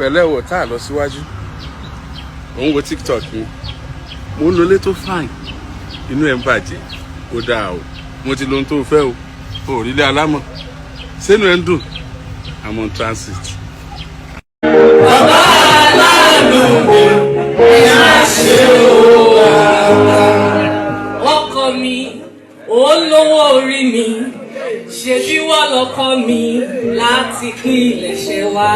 Pẹ̀lẹ́ wọ̀ tá a lọ síwájú. Òun wo TikTok mi, mo ń lọlé tó fine, inú ẹ̀ ń bàjẹ́. Ó dáa o, mo ti lo ohun tó fẹ́ o. Òrílé alámọ̀ sínú ẹ̀ ń dùn. I'm on transit. Bàbá aláàánú mi, ẹ má ṣe o bàbá. Ọkọ mi, olówó orí mi, ṣebí wọ́n lọ́kọ mi láti pín ilẹ̀ṣẹ̀ wa.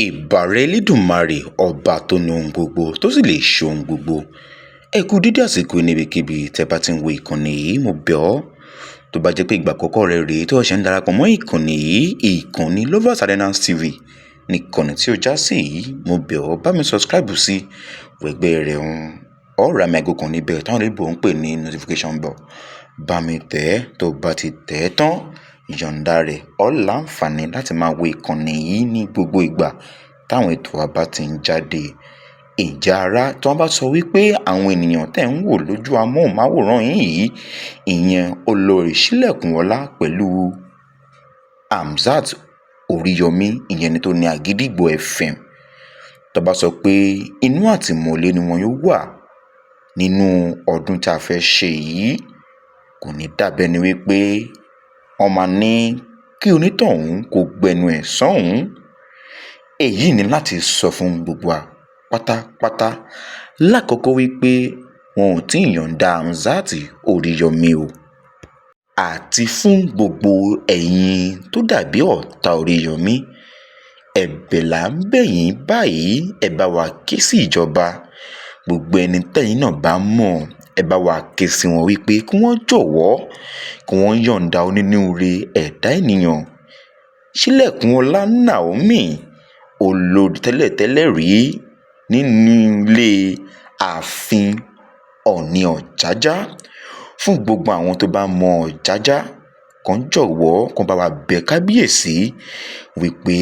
Ìbàrẹ̀ Elédùmarè, ọba tó ní ohun gbogbo tó sì lè ṣe ohun gbogbo. Ẹ kú dídí àsìkò níbikíbi tẹ́ bá ti ń wo ìkànnì yìí. Mo bẹ̀ ọ́, tó bá jẹ́ pé ìgbà àkọ́kọ́ rẹ rèé tó ṣẹ̀ ń darapọ̀ mọ́ ìkànnì yìí, ìkànnì Lovers Arenas TV nìkànnì tí ó já sí yìí, mo bẹ̀ ọ́, bá mi subscribe sí wẹ̀gbẹ́ rẹ̀ ń ọ̀rọ̀ àmì àgò kan níbẹ̀ táwọn olóyìnbó ń pè ní notification bell. Bá mi tẹ̀ ẹ́, tó bá ti tẹ̀ ẹ́ tán, ìyọ̀ǹda rẹ̀ ọ́ láǹfààní láti máa wo ìkànnì yìí ní gbogbo ìgbà táwọn ètò wa bá ti ń jáde. Ìjà ara tí wọ́n bá sọ wípé àwọn ènìyàn tẹ̀ ń wò lójú amóhùnmáwòrán yín yìí, ìyẹn Olórí Sílẹ̀kùnọlá pẹ̀lú Hamzat Oríyọmí, ìyẹn ni tó ní Àgídìgbo FM, tó bá sọ pé inú àtìmọ́lé ni wọn yóò wà nínú ọdún tí a fẹ́ ṣe yìí, kò ní dàbẹ́ ni wípé wọ́n máa ní kí onítọ̀hún kó gbẹnu ẹ̀ sọ́hùn-ún. Èyí ni láti sọ fún gbogbo wa pátápátá lákọ̀ọ́kọ́ wípé wọn ò tí ì yọ̀ǹda Hamzat Oríyọmí o, àti fún gbogbo ẹ̀yin tó dàbí ọ̀tá Oríyọmí, ẹ̀bẹ̀ là ń bẹ̀ yín báyìí, ẹ bá wa ké sí ìjọba. Gbogbo ẹni tẹ́yin náà bá mọ̀, ẹ bá wa ké sí wọn wípé kí wọ́n jọ̀wọ́, kí wọ́n yọ̀ǹda onínúure ẹ̀dá ènìyàn Sílẹ̀kùnọlá Naomi, olórí tẹ́lẹ̀tẹ́lẹ̀ rí nínú ilé ààfin Ọ̀ọ̀ni Ọ̀jájá. Fún gbogbo àwọn tó bá mọ Ọ̀jájá, kàn jọ̀wọ́, kàn bá wa bẹ̀ kábíyèsí wípé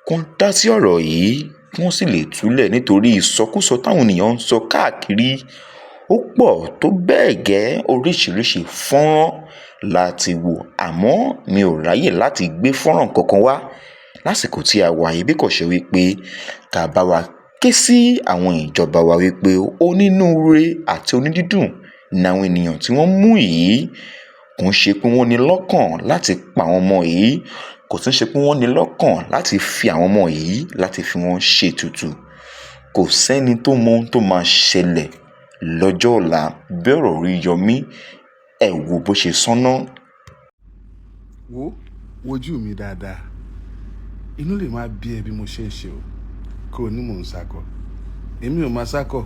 kàn dá sí ọ̀rọ̀ yìí, kí wọ́n sì lè túlẹ̀, nítorí ìsọkúsọ táwọn ènìyàn ń sọ káàkiri ó pọ̀ tó bẹ́ẹ̀ gẹ́. Oríṣiríṣi fọ́nrán láti wò, àmọ́ mi ò ráyè láti gbé fọ́nrán kankan wá lásìkò tí a wà yìí, bí kò ṣe wípé ká bá wa ké sí àwọn ìjọba wa wípé onínúure àti onídídùn ni àwọn ènìyàn tí wọ́n mú yìí. Kò ń ṣe pé wọ́n ní lọ́kàn láti pa àwọn ọmọ yìí, kò tún ṣe pé wọ́n ní lọ́kàn láti fi àwọn ọmọ yìí láti fi wọ́n ṣètùtù. Kò sẹ́ni tó mọ ohun tó máa ṣẹlẹ̀ lọ́jọ́ ọ̀la. Bí ọ̀rọ̀ Oríyọmí, ẹ̀ wò bó ṣe sánná. Wo wojú mi dáadáa, inú lè máa bí ẹ bí mo ṣe ń ṣe o, kó o ní mò ń sakọ. Èmi ò máa sakọ,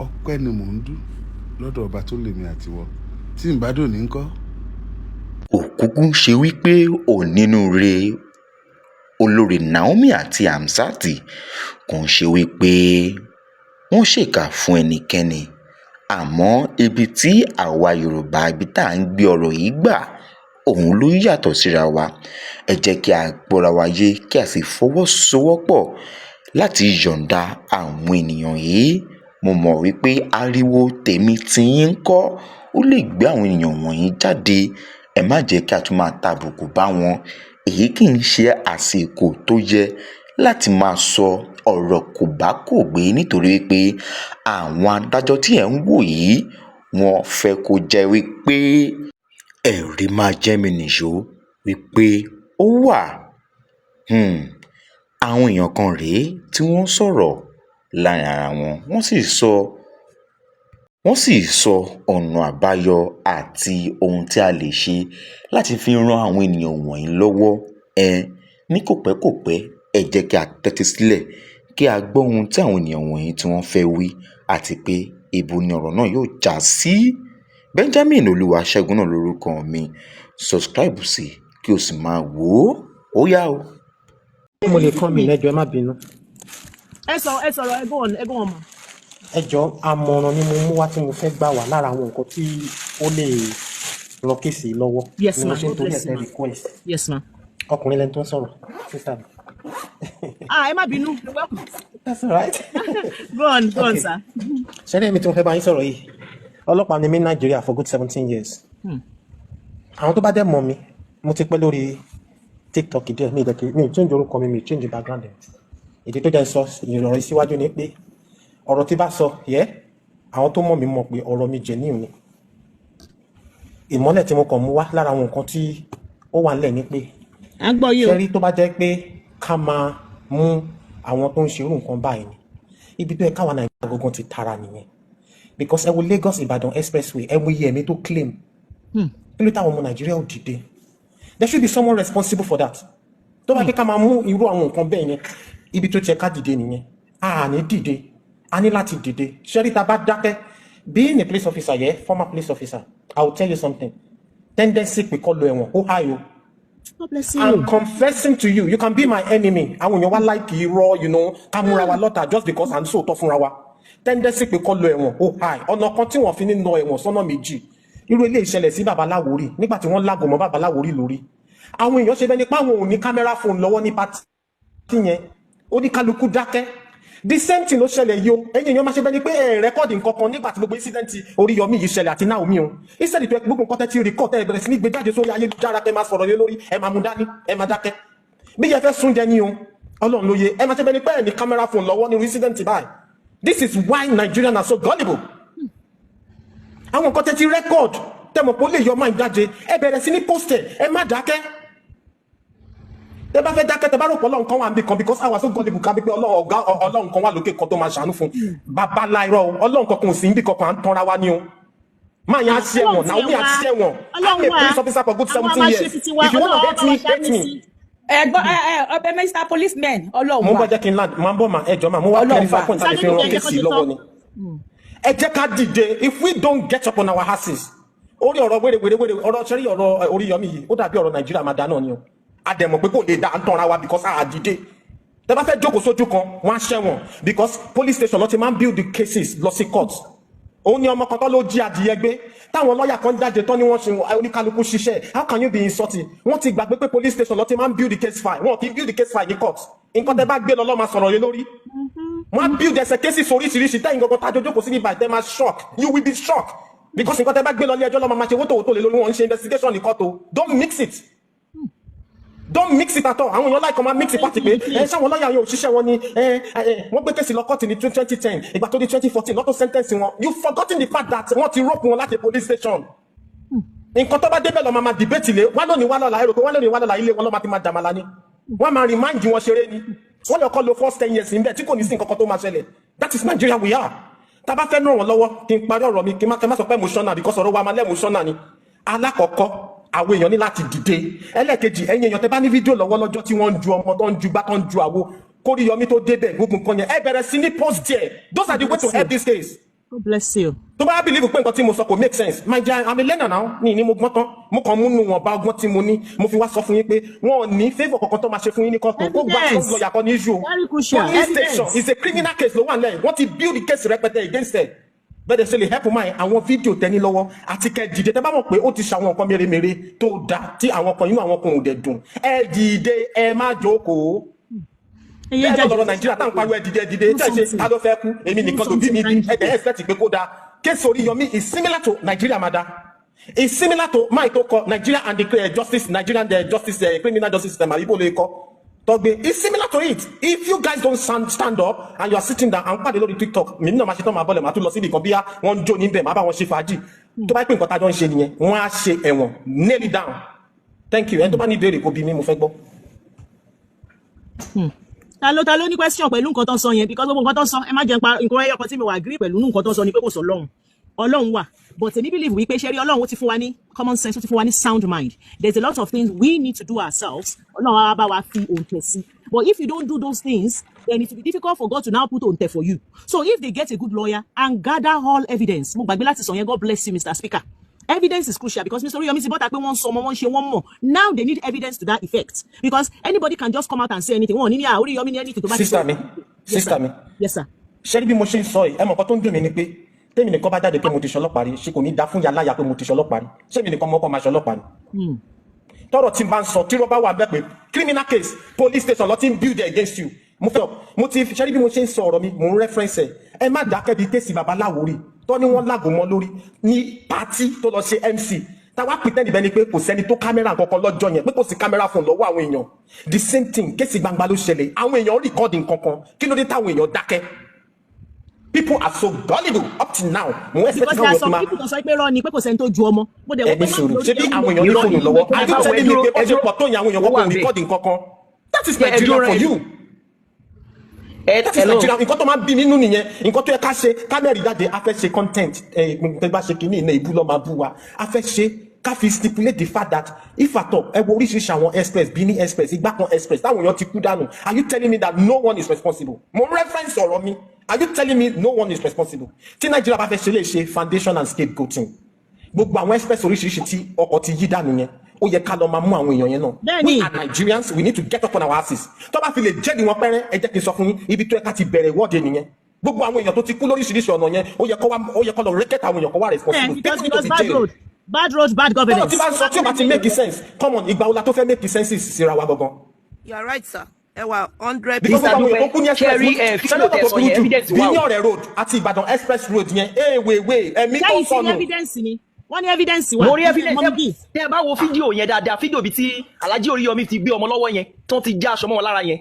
ọpẹ́ ni mò ń dú lọ́dọ̀ ọba tó lèmi àtiwọ́ tí ń bá dùn ní ńkọ́. Òkúkú ṣe wípé onínúure Olórí Naomi àti Hamzat kò ń ṣe wípé wọ́n ṣèkà fún ẹnikẹ́ni, àmọ́ ibi tí àwa Yorùbá, ibi tá à ń gbé ọ̀rọ̀ yìí gbà, òun ló yàtọ̀ síra wa. Ẹ jẹ́ kí a gbọ́ra wa yé, kí a sì fọwọ́sowọ́pọ̀ láti yọ̀ǹda àwọn ènìyàn yìí. Mo mọ̀ wípé ariwo tèmi tiyín ń kọ́, ó lè gbé àwọn ènìyàn wọ̀nyí jáde. Ẹ má jẹ́ kí a tún máa tàbùkù bá wọn. Èyí kì í ṣe àsìkò tó yẹ láti máa sọ ọ̀rọ̀ kòbákògbé, nítorí wípé àwọn adájọ́ tí ẹ̀ ń wò yìí, wọ́n fẹ́ kó jẹ́ wípé ẹ̀rí máa jẹ́ mi nìṣó wípé ó wà. Àwọn èèyàn kan rèé tí wọ́n sọ̀rọ̀ láàrin ara wọn, wọ́n sì sọ. Wọ́n sì sọ ọ̀nà àbáyọ àti ohun tí a lè ṣe láti fi ran àwọn ènìyàn wọ̀nyí lọ́wọ́ ní kòpẹ́kòpẹ́. Ẹ jẹ́ kí a tẹ́tí sílẹ̀ kí a gbọ́ ohun tí àwọn ènìyàn wọ̀nyí tí wọ́n fẹ́ wí àti pé ibo ni ọ̀rọ̀ náà yóò já sí. Benjamin Olúwaṣẹ́gun náà lórúkọ mi. Subscribe sí kí o sì máa wò ó. Ó yá o. Mo lè kọ́ mi lẹ́jọ́, ẹ má bínú. Ẹ sọ, ẹ sọ̀rọ̀, ẹ go on, ẹ go on ma. Ẹ jọ, àmọ̀ràn ni mo mú wá tí mo fẹ́ gbà wá lára àwọn nǹkan tí ó lè ràn case lọ́wọ́ Yes ni mo ma, ṣe ń God torí bless ẹ̀ you tẹ ma. request. Yes ma. Ọkùnrin lẹni tó ń sọ̀rọ̀, sister mi. Ah, ẹ má bínú, you're welcome. That's all right. Go on, go on. Okay. Sir. Ṣẹlẹ̀ mi tí mo fẹ́ bá yín sọ̀rọ̀ yìí, ọlọ́pàá ni mí ní Nàìjíríà for good 17 years. Àwọn tó bá dẹ̀ mọ̀ mi, mo ti pẹ́ lórí TikTok díẹ̀. Mi ìdẹ̀kẹ̀, mi ì change orúkọ mi, mi ì change background ẹ̀. Ìdí tó jẹ́ sọ ìrọ̀rọ̀ yìí síwájú ni pé ọ̀rọ̀ tí bá sọ yẹ, àwọn tó mọ̀ mí mọ̀ pé ọ̀rọ̀ mi genuine ni. Ìmọ́lẹ̀ tí mo kàn mú wá lára àwọn nǹkan tí ó wà nílẹ̀ ni pé À ń gbọ́ yìí o. ṣẹ́rí, tó bá jẹ́ pé ká máa mú àwọn tó ń ṣerú nǹkan báyìí ni, ibi tó yẹ káwa Nàìjíríà gangan ti tara nìyẹn, because ẹ wo Lagos Ìbàdàn expressway, ẹ wo iye ẹ̀mí tó claim. Kí ló táwọn ọmọ Nàìjíríà ò dìde? There should be someone responsible for that. Tó bá pé ká máa mú irú àwọn nǹkan bẹ́ẹ̀ yẹn, ibi tó tiẹ̀ ká dìde nìyẹn. A ní dìde, a ní láti dìde. Ṣẹ́rí, ta bá dákẹ́, being a police officer, yeah, former police officer, I will tell you something: tendency pé kọ́ lọ ẹ̀wọ̀n, ó high o. God bless you. I'm confessing to you, you can be my enemy. Àwọn èèyàn wá like irọ́, ká múra wa lọ́tà just because à ń sòótọ́ fúnra wa. Tendency pé kọ́ lọ ẹ̀wọ̀n, ó high. Ọ̀nà kan tí wọ́n fi ní nà ẹ̀wọ̀n sọ́nà méjì. Irú ilé ìṣẹ̀lẹ̀ sí Baba Láwórì nígbà tí wọ́n lágò mọ́ Baba Láwórì lórí. Àwọn èèyàn ṣe bẹ́ẹ̀ ni pé àwọn ò ní camera phone lọ́wọ́ ní party yẹn. Oníkálukú dákẹ́. The same thing ló ṣẹlẹ̀ yìí o. Ẹ̀yin èèyàn máa ṣe bẹ́ẹ̀ ni pé ẹ̀ record nǹkan kan nígbà tí gbogbo incident Oríyọmí yìí ṣẹlẹ̀ àti Naomi o. Instead tó ẹ gbogbo nǹkan tẹ́ ti record, tẹ́ ẹ bẹ̀rẹ̀ sí ní gbé jáde sórí ayélujára, kẹ́ máa sọ̀rọ̀ lé lórí, ẹ máa mú dání, ẹ máa dákẹ́ bí yẹ fẹ́ sún jẹ ní o. Ọlọ́run ló yẹ. Ẹ máa ṣe bẹ́ẹ̀ ni pé ẹ̀ ní camera phone lọ́wọ́ nínú incident báyìí. This is why Nigerians are so gullible. Àwọn nǹkan tẹ́ ti record, tẹ́ mọ̀ pé ó lè yọ máa jáde, ẹ bẹ̀rẹ̀ sí ní post ẹ, ẹ má dákẹ́. Tẹ́ bá fẹ́ dákẹ́, tẹ́ bá rò pé Ọlọ́run kan wà níbì kan, because àwa so gullible ká bí pé Ọlọ́run ọ̀gá, Ọlọ́run kan wà lókè kan tó máa ṣàánú fún bàbá láìrọ̀ o. Ọlọ́run kankan ò sí níbì kankan, à ń tanra wa ni o. Máa yẹn á ṣe ẹ̀wọ̀n, Naomi á ṣe ẹ̀wọ̀n. I'm a police officer for good 17 years. If you wanna hate me, hate me. Ẹ̀gbọ́n ẹ ẹ ọbẹ Mr Policeman, Ọlọ́run Mo ń wà. bọ̀, jẹ́ kí n land. Máa ń bọ̀ mà, ẹ jọ mà, mo wá Ọlọ́run clarify wà. point àti fi ràn case lọ́wọ́ ni. Ẹ jẹ́ ká dìde. If we don't get up on our asses, orí ọ̀rọ̀ wéré wéré wéré, ọ̀rọ̀ ṣẹ́rí, ọ̀rọ̀ Oríyọmí yìí, ó dàbí ọ̀rọ̀ Nàìjíríà máa dáná ni o. A dẹ̀ mọ̀ pé kò lè dá, à ń tanra wa because a dìde. Tẹ bá fẹ́ jókòó sójú kan, wọ́n á ṣẹ̀wọ̀n, because police station ló ti máa ń build the cases lọ sí court. Òun ni ọmọ kan tó ló jí adìyẹ gbé, táwọn lọ́ọ̀yà kan jáde tán ní wọ́n ṣe oníkálukú ṣiṣẹ́. How can you be insulting? Wọ́n ti gbàgbé pé police station ló ti máa ń build the case file. Wọn kì í build the case file ní court. Nǹkan tẹ bá gbé lọ lọ́ máa sọ̀rọ̀ lé lórí. Wọ́n á build ẹsẹ̀ cases oríṣiríṣi tẹ́yìn gangan tájọ jókòó sí ní báyìí, tẹ́ máa shock. You will be shocked, because nǹkan tẹ bá gbé lọ ilé ẹjọ́ lọ́ máa ṣe wótòwótò lé lórí. Wọn ń ṣe investigation ní court o. Don't mix it, don't mix it at all. Àwọn èèyàn láìkọ́ máa mix it pàtì pé ẹ ṣáwọn lọ́ọ̀yà yóò ṣiṣẹ́ wọn ni. Ẹ ẹ wọ́n gbé case lọ kọ́ọ̀tì ní 2010, ìgbà tó di 2014 lọ́tọ̀ sentence wọn. You forgotten the fact that wọ́n ti rope wọn láti police station. Nǹkan tó bá débẹ̀ lọ́ máa debate lé wá lónìí, wá lọ́la. Ẹ rò pé wá lónìí, wá lọ́la, ilé wọn lọ́ máa ti máa dàmàlà ni. Wọ́n máa remand wọn ṣeré ni. Wọ́n lè kọ́ lo first 10 years níbẹ̀ tí kò ní sí nǹkan kan tó máa ṣẹlẹ̀. That is Nigeria we are. Tá a bá fẹ́ ràn wọ́n lọ́wọ́, kí n parí ọ̀rọ̀ mi, kí n má sọ pé emotional, because ọ̀rọ̀ wa máa lẹ́ emotional ni. Alákọ̀ọ́kọ́, àwọn èèyàn ní láti dìde. Ẹlẹ́ẹ̀kejì, ẹ̀yin èèyàn tẹ bá ní fídíò lọ́wọ́ lọ́jọ́ tí wọ́n ń ju ọmọ, tó ń ju gbá, tó ń ju àwo, kóríyọmí tó débẹ̀, gbogbo nǹkan yẹn, ẹ bẹ̀rẹ̀ sí ní post there. Those are the way to help this case. God bless you. Tó bá believe pé nǹkan tí mo sọ kò make sense, my dear, I'm a learner now. Ní mo gbọ́n tán, mo kàn múnú wọn bá ọgbọ́n tí mo ní, mo fi wá sọ fún yín pé wọn ò ní favour kankan tó máa ṣe fún yín ní kóòtù. Kó gba Evidence. strong lawyer kan ní issue o. Very crucial. Police station Evidence. is a criminal case ló wà nílẹ̀. Wọ́n ti build the case rẹpẹtẹ against ẹ̀. Bẹ́ẹ̀ dẹ̀ ṣe lè help my àwọn fídíò tẹ́ni lọ́wọ́ àti kẹ́ dìde. Tẹ́ bá mọ̀ pé ó ti ṣàwọn nǹkan mèremère tó dáa tí àwọn kan inú àwọn kan ò dẹ̀ dùn, ẹ dìde, ẹ má jókòó. Ẹyẹ Bẹ́ẹ̀ jáde. lọ́rọ̀ Nàìjíríà tá à ń pariwo, ẹ dìde, ẹ dìde, tẹ́ ẹ ṣe ta ló fẹ́ kú? Èmi nìkan ló bí mi bí. Ẹ dẹ̀ expect pé kó dáa. Case Oríyọmí is similar to Nigeria mada, is similar to máì tó kọ Nigeria and the justice, Nigerian justice, criminal justice system, àbí bó lè kọ tọgbẹ, is similar to it. If you guys don't stand up and you are sitting down, à ń pàdé lórí TikTok. Mímí náà máa ṣe tán, máa bọ́lẹ̀, máa tún lọ síbi kan bíyà wọ́n ń jó níbẹ̀, máa bá wọn ṣe fàájì. Tó bá pè nǹkan tá a jọ ń ṣe nìyẹn, wọ́n á ṣe ẹ̀wọ̀n. Nail it down. Thank you. Ẹni tó bá ní ìbéèrè kó bí mi, mo fẹ́ gbọ́. Ta ló ní question pẹ̀lú nǹkan tó ń sọ yẹn? Because gbogbo nǹkan tó ń sọ, ẹ má jẹun pa nǹkan ẹyọ kan tí mi wà agree pẹ̀lú nǹkan tó ń sọ ni pé kò sọ lọ́hùn. Ọlọ́run wà, but èmi believe wípé, ṣe rí, Ọlọ́run ó ti fún wa ní common sense, ó ti fún wa ní sound mind. There's a lot of things we need to do ourselves. Ọlọ́run á bá wa fi òǹtẹ̀ sí, but if you don't do those things, then it will be difficult for God to now put òǹtẹ̀ for you. So if they get a good lawyer and gather all evidence, mo gbàgbé láti sọ yẹn, God bless you, Mr. Speaker, evidence is crucial, because Mr. Oriyomi ti bọ́ta pé wọ́n ń sọ ọmọ, wọ́n ń ṣe, wọ́n mọ̀. Now they need evidence to that effect, because anybody can just come out and say anything. Wọn ò ní ní à Oriyomi ní anything tó bá ti Sister sọ. mi, Yes, sister sir. mi. Yes, sir. Ṣé rí bí mo ṣe ń sọ yìí, ẹ mọ̀ nǹkan tó ń dùn mí ni pé tèmi nìkan bá jáde pé mo ti ṣọlọ́pàá rí, ṣe kò ní dá fún yàrá yà pé mo ti ṣọlọ́pàá rí? Ṣé mi nìkan mọ́kọ́ máa ṣọlọ́pàá ni? Tọ́rọ̀ tí n bá ń sọ, tí rọ́bà wà bẹ́ẹ̀ pé criminal case, police station lọ ti ń build against you. Mo fẹ́ mo ti ṣe rí bí mo ṣe ń sọ ọ̀rọ̀ mi, mò ń reference ẹ̀. Ẹ má dákẹ́ bíi case babaláwo rí tọ́ ní wọ́n lágò mọ́ lórí ní party tó lọ ṣe MC, táwa pretend bẹ́ẹ̀ ni pé kò sẹ́ni tó camera kankan lọ́jọ́ yẹn, pé kò sí camera phone lọ́wọ́ àwọn èèyàn. The same thing, case gbangba ló ṣẹlẹ̀, àwọn èèyàn record nǹkankan. Kí ló dé táwọn èèyàn dákẹ́? People are so gullible up till now. Mo expect Because there are káwọn some èèyàn people tó sọ pé rọ ni, pé kò sẹ́ni tó ju ọmọ. Mo dẹ̀ ẹ wọ́n pé ní má sùúrù, lórí ṣé bí àwọn èèyàn ní Irọ́ fóònù ni. lọ́wọ́? Are you Ẹ telling me dúró, pé ẹ bó ṣe dúró. pọ̀ tó yẹn, àwọn èèyàn Ó wà kọ́kọ́ ńbẹ̀. record nǹkankan? That is Ẹ Nigeria dúró, for ẹ you. ẹ That is hello. Nigeria. Nǹkan tó máa ń bí nínú nìyẹn. Nǹkan tó yẹ ká ṣe, kámẹ́rì jáde, a fẹ́ ṣe content. Ẹ gbogbo bá ṣe kínní iná ìbú lọ́ máa bú wa. A fẹ́ ṣe ká fi stipulate the fact that if at all, ẹ wo oríṣiríṣi àwọn express, Benin Express, igbá kan express táwọn èèyàn ti kú dànù. Are you telling me that no one is responsible? Mo reference ọ̀rọ̀ mi. Are you telling me no one is responsible? Tí Nàìjíríà bá fẹ́ ṣe, lè ṣe foundation and scapegoating. Gbogbo àwọn express oríṣiríṣi tí ọkọ̀ ti yí dànù yẹn, ó yẹ ká lọ máa mú àwọn èèyàn yẹn náà. Bẹ́ẹ̀ni. We are Nigerians, we need to get up on our asses. Tó bá fi lè jẹ́rìí wọn pẹ́rẹ́, ẹ jẹ́ kí n sọ fún yín, ibi tó yẹ ká ti bẹ̀rẹ̀ ìwọ́de nìyẹn. Gbogbo àwọn èèyàn tó ti kú lóríṣiríṣi ọ̀nà yẹn, ó yẹ kó lọ rẹ́kẹ̀tà àwọn èèyàn kó wá responsible. Because People need to because be bad jailed. road, bad road, bad Tọ́lọ̀ governance. tí bá ń sọ, tí ó bá ti make sense, come on, ìgbà wo la tó fẹ́ make sense síra wa gangan? You are right, sir. Ẹ wà 100 Because Mr. gbogbo àwọn èèyàn tó Dúpẹ́, kú ní ṣé express rí ẹ ṣẹlẹ̀ fídíò tó tẹ̀sán burú yẹn, jù, evidence wà Benin o. Ọ̀rẹ́ road àti Ìbàdàn express road yẹn, èèwèwè ẹ̀mí tó Sẹ́yìn sí ní sọnù. evidence ni, wọ́n ní evidence wà. Mo rí evidence. Mummy B. Tẹ ẹ bá wo fídíò yẹn dáadáa, fídíò bíi tí Alhaji Oríyọmí ti gbé ọmọ lọ́wọ́ yẹn, tó ti já aṣọ mọ́ wọn lára yẹn,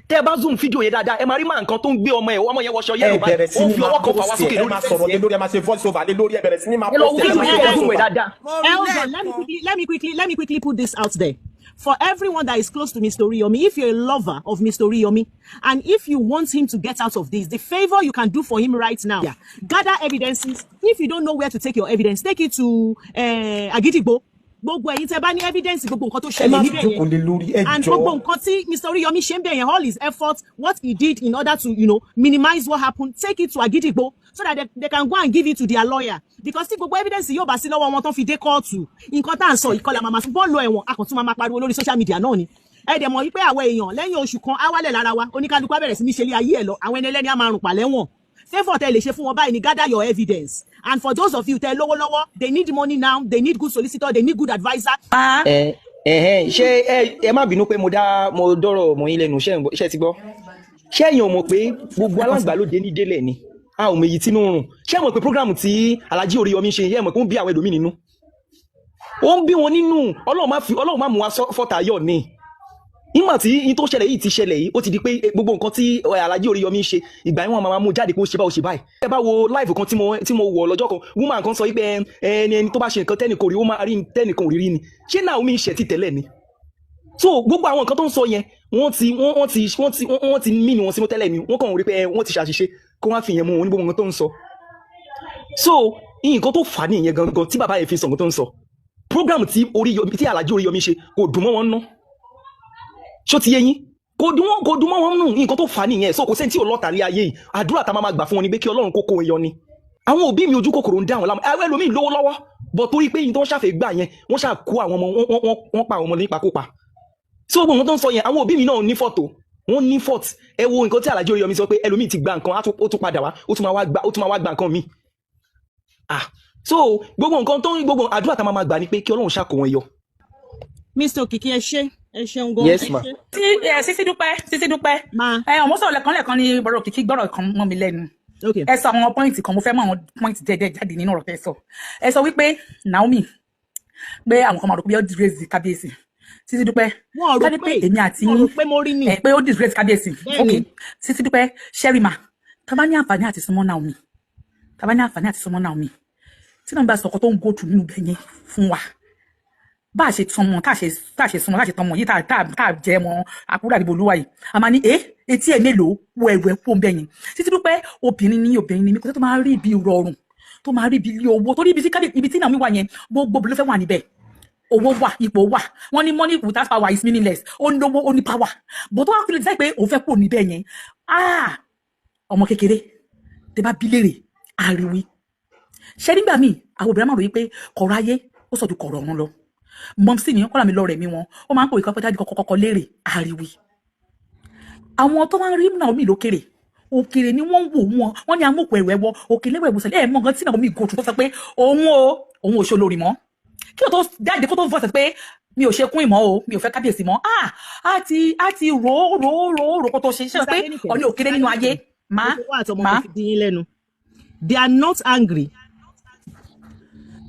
tẹ ẹ bá zoom fídíò yẹn dáadáa, ẹ máa rí máa nǹkan tó ń gbé ọmọ ẹ, ọmọ yẹn wọṣọ Ẹ yẹlò bẹ̀rẹ̀ báyìí, sí ó ní fi máa ọwọ́ kan fà wá post ẹ, sókè ẹ lórí máa fence sọ̀rọ̀ lé yẹn. lórí, ẹ máa ṣe voice over lé lórí, ẹ bẹ̀rẹ̀ sí ní máa Ẹ lọ wo post ẹ, ẹ fídíò máa ṣe yẹn, kẹ́ voice zoom ẹ over. dáadáa. Mo rí Hold on, let me lẹ́ẹ̀kan. quickly, let me quickly put this out there. For everyone that is close to Mr. Oriyomi, if you're a lover of Mr. Oriyomi, and if you want him to get out of this, the favor you can do for him right now, gather evidences. If you don't know where to take your evidence, take it to Agidigbo. Gbogbo ẹ̀yin tẹ́ bá ní evidence, gbogbo nǹkan tó Ẹ ṣẹlẹ̀ má níbẹ̀ jókòó yẹn, lé lórí, ẹ and jọ̀ọ́. gbogbo nǹkan tí Mr. Oriyomi ṣe ń bẹ̀ yẹn, all his efforts, what he did in order to minimize what happened, take it to Agidigbo so that they can go and give it to their lawyer, because tí gbogbo evidence yóò bá sí lọ́wọ́ wọn tán fi dé kóòtù, nǹkan tá à ń sọ ìkọlà màmá fún bọ́ọ̀lù ẹ̀wọ̀n, akọ̀tún máa pariwo lórí social media náà ni. Ẹ dẹ̀ mọ̀ wípé àwọn èèyàn lẹ́yìn oṣù kan á wálẹ̀ lára wa, oníkálukú á bẹ̀rẹ̀ sí ní ṣe ilé ayé ẹ̀ lọ, àwọn ẹni ẹlẹ́ni á máa rùn pàlẹ́wọ̀n. Favour tẹ́ lè ṣe fún wọn báyìí ni gather your evidence. And for those of you tẹ́ lówó lọ́wọ́, they need money now, they need good solicitor, they need good adviser. Pa. Ẹ ẹhẹn, ṣé ẹ má bínú pé mo dá mo dọ́rọ̀ mọ́ yín lẹ́nu. Ṣé ń ṣé ti gbọ́? Ṣé ẹ̀yin ò mọ̀ pé gbogbo aláǹgbá ló dé ní délẹ̀ ni, a ò mọ èyí tínú rùn? Ṣé ẹ mọ̀ pé program tí Alhaji Oríyọmí ṣe, ẹ mọ̀ pé ó ń bí àwọn ẹlòmíì nínú? Ó ń bí wọn nínú. Ọlọ́run má fi, Ọlọ́run má mú wa fọ́tàyọ̀ ni. Nígbà tí yín tó ṣẹlẹ̀ yìí ti ṣẹlẹ̀ yìí, ó ti di pé gbogbo nǹkan tí Alhaji Oríyọmí ń ṣe, ìgbà yẹn wọn máa mú jáde pé ó ṣe báyìí, ó ṣe báyìí. Ẹ bá wo live kan tí mo wọ̀ lọ́jọ́ kan, woman kan sọ wípé ẹni ẹni tó bá ṣe nǹkan tẹ́nìkan ò rí, ó máa rí tẹ́nìkan ò rí rí ni. Ṣé Naomi ń ṣe ti tẹ́lẹ̀ ni? So gbogbo àwọn nǹkan tó ń sọ yẹn, wọ́n ti wọ́n wọ́n ti wọ́n ti wọ́n ti mí ni wọ́n sínú tẹ́lẹ̀ ni. Wọ́n kàn rí pé wọ́n ti ṣàṣìṣe, kó wọ́n fi yẹn mú wọn ní gbogbo nǹkan tó ń sọ. So nǹkan tó fà á nìyẹn gangan tí bàbá yẹn fi sọ nǹkan tó ń sọ. Program tí Oríyọmí, tí Alhaji Oríyọmí ṣe, kò dùn mọ́ wọn ná. Ṣó ti yé yín? Kò dùn wọn, kò dùn mọ́ wọn nù. Nǹkan tó fà á nìyẹn. So kò sẹ́ni tí ò lọ́ta lé ayé yìí. Àdúrà tá a máa máa gbà fún wọn ni pé kí Ọlọ́run kó kó wọn yọ ni. Àwọn òbí mi, ojú kòkòrò ń dá wọn láàmú. Àwọn ẹlòmíì lówó lọ́wọ́ bọ̀, torí pé yìí tó ń ṣàfẹ́ gbà yẹn, wọ́n ṣà kó àwọn ọmọ wọn, wọ́n pa àwọn ọmọ nípakúpa. So gbogbo nǹkan tó ń sọ yẹn, àwọn òbí mi náà ní fọ́tò, wọ́n ní fault. Ẹ wo nǹkan tí Alhaji Oríyọmí sọ pé ẹlòmíì ti gba nǹkan, ó tún padà wá, ó tún máa wá gba nǹkan míì. Ah, so gbogbo nǹkan tó ń gbogbo àdúrà tá a máa máa gbà ni pé kí Ọlọ́run ṣàkó wọn yọ. Mr. Òkìkí, ẹ ṣé, ẹ ṣeun gan. Yes Ẹ ma. ṣé. Tí ẹ Sísí Dúpẹ́, Sísí Dúpẹ́. Ma. Ẹ ọmọ sọ̀rọ̀ lẹ́kan lẹ́kan ní bọ̀rọ̀ Òkìkí gbọ́rọ̀ kan mọ́ mi lẹ́nu. Okay. Ẹ sọ àwọn point kan, mo fẹ́ mọ àwọn point díẹ̀díẹ̀ jáde nínú ọ̀rọ̀ tẹ́ sọ. Ẹ sọ wípé Naomi, pé àwọn kan máa rò pé ó disgrace kábíyèsí. Sísí Dúpẹ́, Wọn ò rò ká ní pé pé èmi àti wọn ò rò yín pé mo rí ni. Ẹ pé ó disgrace kábíyèsí. Bẹ́ẹ̀ni. Ok, Sísí Dúpẹ́, Sherima, tá bá ní àǹfààní àti súnmọ́ Naomi, tá bá ní àǹfààní àti súnmọ́ Naomi, tí Naomi bá sọ̀kọ́ tó ń go through nínú ibẹ̀ yẹn fún wa, bá a ṣe tọmọ, tá a ṣe súnmọ́, tá a ṣe tọmọ yìí, tá a jẹ mọ àkúrò àdìbò olúwa yìí, a máa ní ẹ etí ẹ mélòó wo ẹrù ẹ kó ń bẹ yẹn. Títí Dúpẹ́, obìnrin ní obìnrin ní mi, kò tó máa rí ibi rọrùn. Tó máa rí ibi ilé owó, torí ibi tí kábíyèsí, ibi tí Naomi wà yẹn, gbogbo ló fẹ́ wà níbẹ̀. Owó wà, ipò wà. Wọ́n ní money without power is meaningless. Ó ní owó, ó ní power, bó tó wá fi lè decide pé òun fẹ́ kúrò níbẹ̀ yẹn, ah, ọmọ kékeré tẹ bá bí léèrè àríwí ṣé. Nígbà míì, àwọn obìnrin máa rò wípé kọ̀rọ̀ ayé ó sọ ju kọ̀rọ̀ ọ̀run lọ. Mọ́mísì ní kọ́lá mi lọ rẹ̀ mí wọn, ó máa ń pòwe kan pé dájú kọ́kọ́ léèrè àríwí. Àwọn tó máa ń rí Naomi lókèrè òkèrè ni wọ́n ń wò wọ́n. Wọ́n ní amókò ẹ̀rọ ẹ̀wọ̀ òkèlè ẹ̀wọ̀ ìwòsàn ẹ̀ mọ̀ nǹkan tí Naomi go through, tó sọ pé òun o, òun ò ṣe olórí mọ́, kí o tó jáde, kó tó voice pé mi ò ṣe kún ìmọ̀ o, mi ò fẹ́ kábíyèsí mọ́. Ah, á ti rò ó rò ó rò ó rò kó tó ṣe ṣe Sister pé Adenike, ọ̀ní òkèrè nínú ayé má mo fowó àtọmọ má mo fi dín yín lẹ́nu. They are not angry.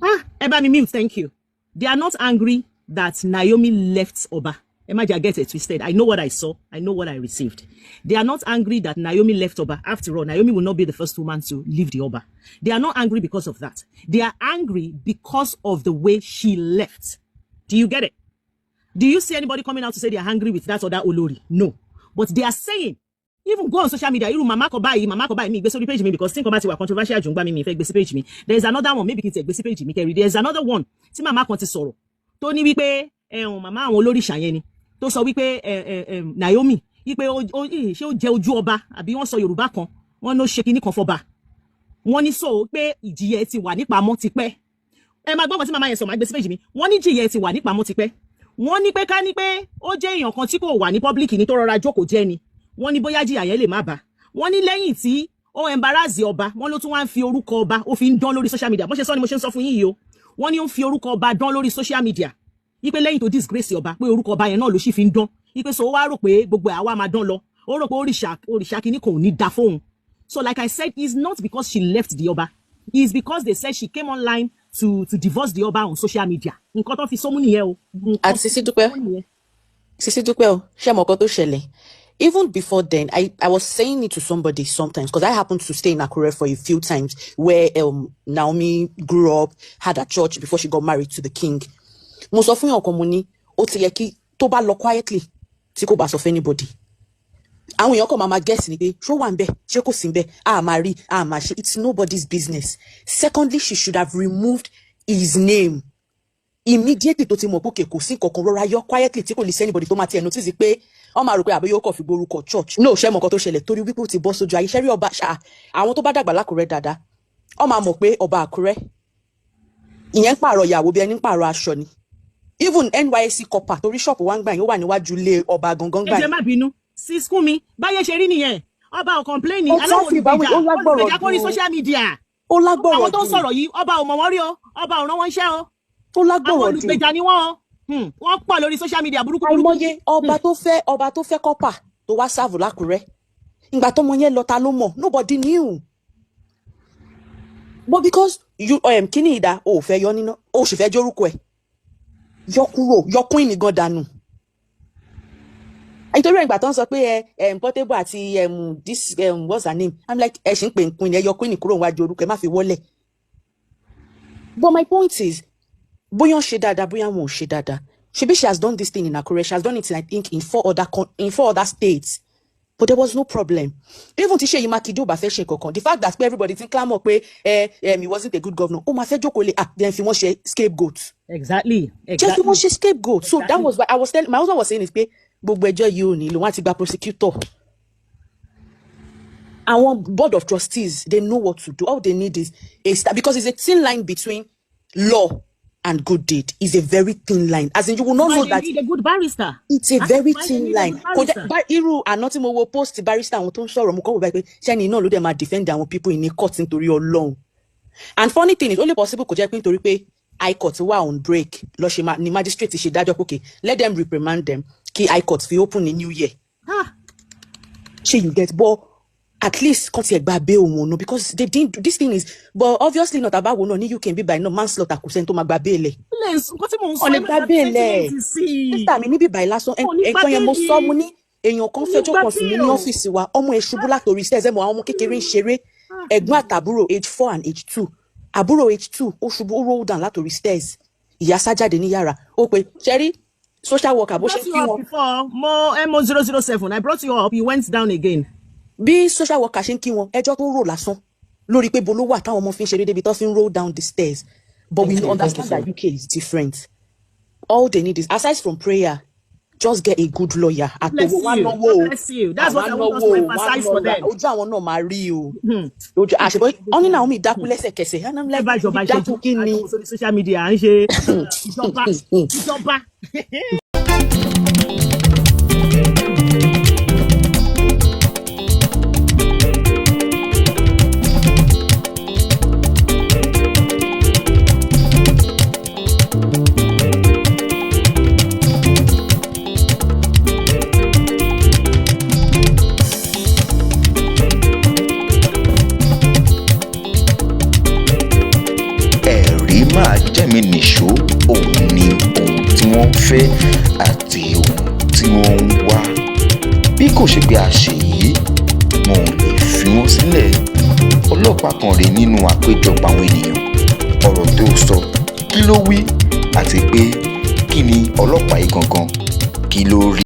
Ah, ẹ bá mi mute, thank you. They are not angry that Naomi left Oba. Ẹ má jẹ́ get it twisted. I know what I saw. I know what I received. They are not angry that Naomi left Oba. After all, Naomi will not be the first woman to leave the Oba. They are not angry because of that. They are angry because of the way she left. Do you get it? Do you see anybody coming out to say they are angry with that other Olori? No. But they are saying, even go on social media, irú màmá kan báyìí, màmá kan báyìí, mi gbé sórí page mi because tí nǹkan bá ti wà controversial jù ń gbá mi, mi fẹ́ gbé sí page mi. There is another one, maybe kí n tẹ̀ gbé sí page mi kẹrin. There is another one tí màmá kan ti sọ̀rọ̀ tó ní wípé ẹ̀hún màmá àwọn olóríṣà yẹn ni tó sọ wípé ẹ ẹ ẹ Naomi wípé ó ṣé ó jẹ ojú ọba, àbí wọ́n sọ Yorùbá kan, wọ́n ló ṣe kinní kan fọba. Wọ́n ní sọ pé ìjìyẹ ti wà nípamọ́ tipẹ́. Ẹ máa gbọ́ nǹkan tí màmá yẹn sọ, máa gbé sí page mi. Wọ́n ní jìyẹ ti wà nípamọ́ tipẹ́. Wọ́n ní pé ká ní pé ó jẹ́ èèyàn kan tí kò wà ní public ní tó rọra jókòó jẹ́ ni, wọ́n ní bóyá jìyà yẹn lè má bà. Wọ́n ní lẹ́yìn tí ó embarrass ọba, wọ́n ló tún wá ń fi orúkọ ọba, ó fi ń dán lórí social media. Bó ṣe sọ ni mo ṣe ń sọ fún yín yìí o. Wọ́n ní ó ń fi orúkọ ọba dán lórí social media, wípé lẹ́yìn tó disgrace ọba, pé orúkọ ọba yẹn náà ló sì fi ń dán, wípé so ó wá rò pé gbogbo ẹ̀ àwa máa dán lọ, ó rò pé òrìṣà òrìṣà kìíní kò ní da fóun. So like I said, it's not because she left the ọba. It's because they said she came online to divorce the ọba on social media. Nǹkan tó fi sómú nìyẹn o. Nǹkan Àti Sisi Dúpẹ́, tó nìyẹn. Sisi Dúpẹ́ o, ṣé mọ̀ nǹkan tó ṣẹlẹ̀? Even before then, I was saying it to somebody sometimes because I happened to stay in Akure for a few times where Naomi grew up, had a church before she got married to the king. Mo sọ fún yàn kan, mo ní ó ti yẹ kí tó bá lọ quietly, tí kò bá sọ fún anybody, àwọn èèyàn kàn máa ma guess ni pé ṣó wà ń bẹ, ṣé kò sí ń bẹ, a máa rí a máa ṣe. It's nobody's business. Secondly, she should have removed his name immediately tó ti mọ̀ pé òkè kò sí nǹkan kan. Rọra yọ quietly tí kò lè sí anybody tó máa tiẹ̀ notice pé wọ́n máa rò pé àbí yóò kàn fi gborúkọ church. No, ṣé mọ̀ nǹkan tó ṣẹlẹ̀? Torí wípé ó ti bọ́ sójú ayé. Ṣẹ́rí ọba ṣá, àwọn tó bá dàgbà lákùrẹ́ dáadáa, wọ́n máa mọ̀ pé ọba Àkúrẹ́ ìyẹn ń pààrọ̀ ìyàwó bí ẹni ń pààrọ̀ aṣọ ni. Even NYSC corper, torí ṣọ́ọ̀pù wa ń gbà yín, ó wà níwájú ilé ọba gangan Ẹ gbà jẹ́ yín. má bínú, sis Kúnmi, báyé ṣe rí nìyẹn. Ọba ò complain. Ó Aláwọ̀ sáfì báwo olùgbèjà ó lágbọ̀rọ̀ olùgbèjà kórí dùn social media. Ó lágbọ̀rọ̀ Àwọn tó ń dùn. sọ̀rọ̀ yìí, ọba ò mọ̀ wọ́n rí o, ọba ò rán wọn iṣẹ́ o. Ó Àwọn lágbọ̀rọ̀ dùn. olùgbèjà ni wọ́n o. Wọ́n pọ̀ lórí social media burúkú burúkú. Àìmọye ọba tó fẹ́, ọba tó fẹ́ corper tó wá serve lákùrẹ́. Ìgbà tọmọ yẹn lọ, ta ló mọ̀? Nobody knew. But because you kíní ìdá o ò fẹ́ yọ níná, o sì fẹ́ jórúkọ ẹ̀, yọ kúrò, yọ queen gan dànù. Nítorí ẹ̀, ìgbà tó ń sọ pé ẹ Portable àti this what's her name, I'm like, ẹ ṣì ń pè ń queen, ẹ yọ queen kúrò níwájú orúkọ ẹ, má fi wọlé. But my point is, bóyá ń ṣe dáadáa, bóyá wọn ò ṣe dáadáa, ṣebí she has done this thing in Akure, she has done it in, I think, in four other states, but there was no problem. Even tí Ṣèyí Mákindé ò bá fẹ́ ṣe kankan, the fact that pé everybody ti ń clamor pé ẹ he wasn't a good governor, ó máa fẹ́ jókòó lé, ah, then fi wọ́n ṣe scapegoat. Jẹ́ fi wọ́n ṣe scapegoat. So that was why I was telling my husband, was saying is pé gbogbo ẹjọ́ yìí ò nílò, wọ́n á ti gba prosecutor. Àwọn board of trustees, they know what to do. All they need is a because it's a thin line between law and good deed. Is a very thin line, as in you will not Why know they that. need a good barrister. It's a That is very why they thin need a line. good Kò jẹ́ barrister. bá irú àná tí mo wo post barrister, àwọn tó ń sọ̀rọ̀, mo kọ́ wò báyìí pé ṣẹ́ni náà ló dẹ̀ máa defend àwọn people in court nítorí Ọlọ́run. And funny thing is, only possible kò jẹ́ pé nítorí pé high court wà on break lọ ṣe ma ni magistrate ṣe dájọ́ pé okay, let them reprimand them, kí high court fi open ní new year. Ah. Ṣe you get? But at least kàn tiẹ̀ gba bail wọn no, because they didn't do this thing is, but obviously not. Àbáwo náà ní UK bíbá iná manslaughter, kò sẹ́ni tó máa gba bail ẹ̀. Ilé nǹkan tí mò ń sọ, Wọ́n lè ẹ má gba dá bail ẹ̀. sentiment sí i. Sísà mi, níbí báyìí lásán, Wọn ò ní gba ẹ̀kan yẹn mo bail. sọ, mo ní èèyàn kan Wọn ò ní fẹjọ́ gba kan sùn mí ní bail. ọ́fíìsì wa. Ọmọ ẹ̀ ṣubú látòrí stairs. Ẹ̀ mọ̀ àwọn ọmọ kékeré ń ṣeré, ẹ̀gbọ́n àtàbúrò, age 4 and age 2. Àbúrò age 2, ó ṣubú, ó roll down látòrí stairs. Ìyá sá jáde ní yàrá, ó pe ṣẹ́rí social worker bó ṣe Brought you kí up wọn. before mo mo 007. I brought you up, you went down again. Bí social worker ṣe ń kí wọn, ẹjọ́ tó rò lásán. Lórí pé bolo wà táwọn ọmọ fi ń ṣeré débi tó fi ń roll down the stairs. But we Thank you, thank you understand so that much. UK is different. All they need is, aside from prayer, just get a good lawyer. Bless Àtọwọ́ wọn you. náwó God o. bless you. That's Àwọn what I want us náwó to o, wọ́n emphasize for nọra. them. Ojú àwọn náà máa rí o. Ojú àṣebọ́ ọ́n ní Naomi dákú lẹ́sẹ̀kẹsẹ̀. And I'm Ẹ like, bá ìjọba dákú ìṣẹ́jú kí ni? àjọkò sórí social media à ń ṣe ìjọba ìjọba. Ẹ̀rí máa jẹ́ mi nìṣó, òun ni ohun tí wọ́n ń fẹ́ àti ohun tí wọ́n ń wá. Bí kò ṣe pé a ṣe yìí, wọn ò lè fi wọ́n sílẹ̀. Ọlọ́pàá kan rèé nínú àpéjọpọ̀ àwọn ènìyàn. Ọ̀rọ̀ tó sọ, kí ló wí, àti pé kí ni ọlọ́pàá yìí gangan, kí ló rí?